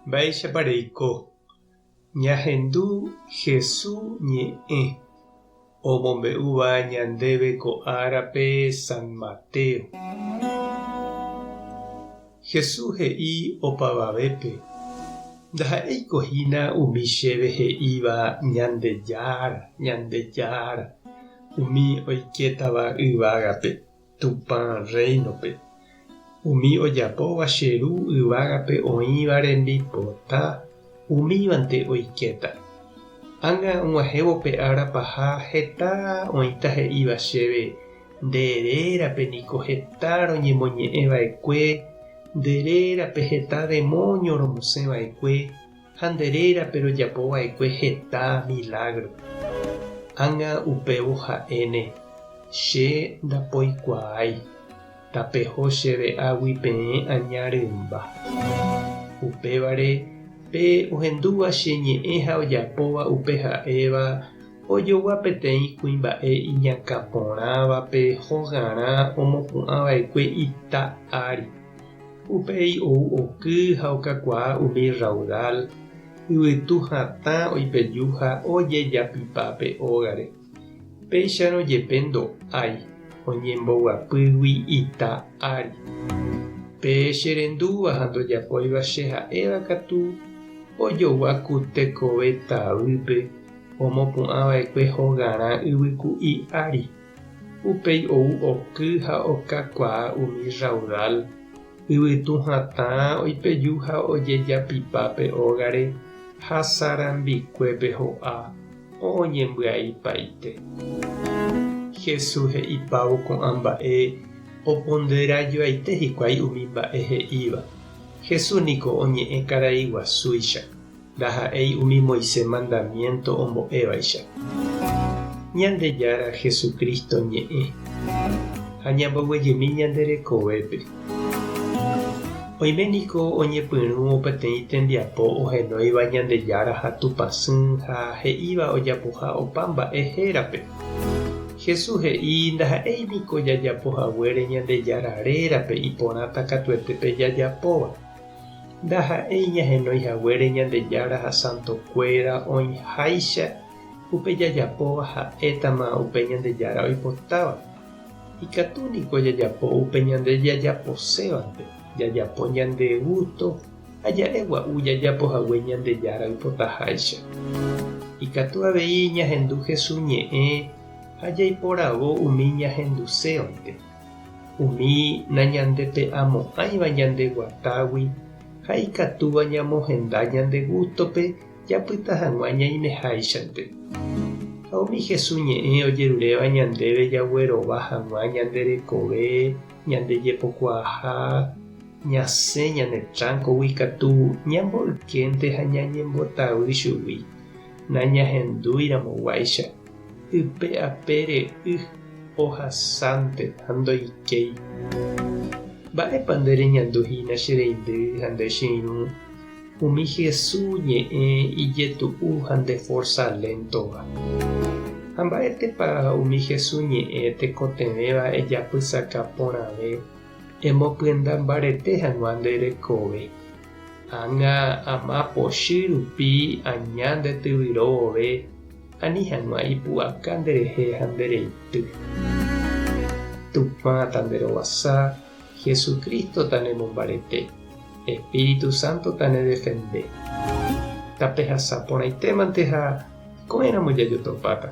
Mba'éichapa reiko? Ñahendu Hesu ñe'ẽ omombe'úva ñandéve ko árape San Mateo. Hesu he'i opavavépe, Ndaha'éiko hína umi chéve he'íva Ñandejára, Ñandejára, umi oikétava yvágape. Tupã Rréinope. Umi ojapóva che Ru yvágape oĩva rembipota, umívante oikéta. Ág̃a og̃uahẽvo pe ára paha heta oĩta he'íva chéve, Nde rérape niko heta roñemoñe'ẽ va'ekue, nde rérape heta demóño romosẽ va'ekue, ha nde rérape rojapo va'ekue heta milágro. Ág̃a upévo ha'éne, Che ndapoikuaái, tapeho chéve águi peẽ aña rymba. Upévare, pe ohendúva che ñe'ẽ ha ojapóva upe ha'éva, ojogua peteĩ kuimba'e iñakã porãvape hogarã omopu'ã va'ekue ita ári. Upéi ou oky ha okakuaa umi rraudál, yvytu hatã oipeju ha ojejapipa pe ógare. Péicharõ jepe ndo'ái, oñemboguapýgui ita ári. Pe che rendúva ha ndojapóiva che ha'éva katu, ojogua ku tekove tavýpe omopu'ã va'ekue hogarã yvyku'i ári. Upéi ou oky ha okakuaa umi rraudál, yvytu hatã oipeju ha ojejapipa pe ógare ha sarambikuépe ho'a oñembyaipaite. Jesús he'ipávo ko'ã mba'e oponderajoaite hikuái umi mba'e he'íva. Jesús niko oñe'ẽ karai guasúicha. Ndaha'éi umi Moisés mandamiénto ombo'évaicha. Ñandejára Jesucristo ñe'ẽ ha ñamboguejymi ñande rekovépe. Oime niko oñepyrũvo peteĩ tembiapo ohenóiva Ñandejára ha Tupãsy ha he'íva ojapoha opa mba'e hérape. Jesús he'i ndaha'éi niko jajapo haguére Ñandejára rérape iporãta katuete pe jajapóva. Ndaha'éi ñahenói haguére Ñandejára ha santokuéra oĩháicha upe jajapóva ha'étama upe Ñandejára oipotáva. Ikatu niko jajapo upe ñande jajaposévante, jajapo ñande gústo ha ja'e gua'u jajapo hague Ñandejára oipotaháicha. Ikatu avei ñahendu Jesús ñe'ẽ ha jaiporavo umi ñahendusévante. Umi nañandepe'amo'ãiva ñande guatágui ha ikatúva ñamohenda ñande gústope japyta hag̃ua ñaimeháichante. Ha umi Jesús ñe'ẽ ojeruréva ñandéve jaguerova hag̃ua ñande rekove, ñande jepokuaaha, ñasẽ ñane tránkogui katu ñamboykénte ha ñañembotavy chugui, nañahendúiramoguáicha. Ype apére y ohasánte ha ndoikéi. Mba'épa nde reñandu hína che reindy ha nde che irũ umi Hesu ñe'ẽ ijetu'u ha nde forsa léntova? Ha mba'étepa umi Hesu ñe'ẽ tekotevẽva ejapysaka porãve emopyenda mbarete hag̃ua nde rekove? Ág̃a ama pochy rupi aña nde tyvyro vove ani hag̃ua ipu'aka nderehe ha nde reity. Tupã tanderovasa, Jesucristo tanemombarete, Espíritu Santo tanedefende. Tapehasa porãitémante ha ko'ẽramo jajotopáta.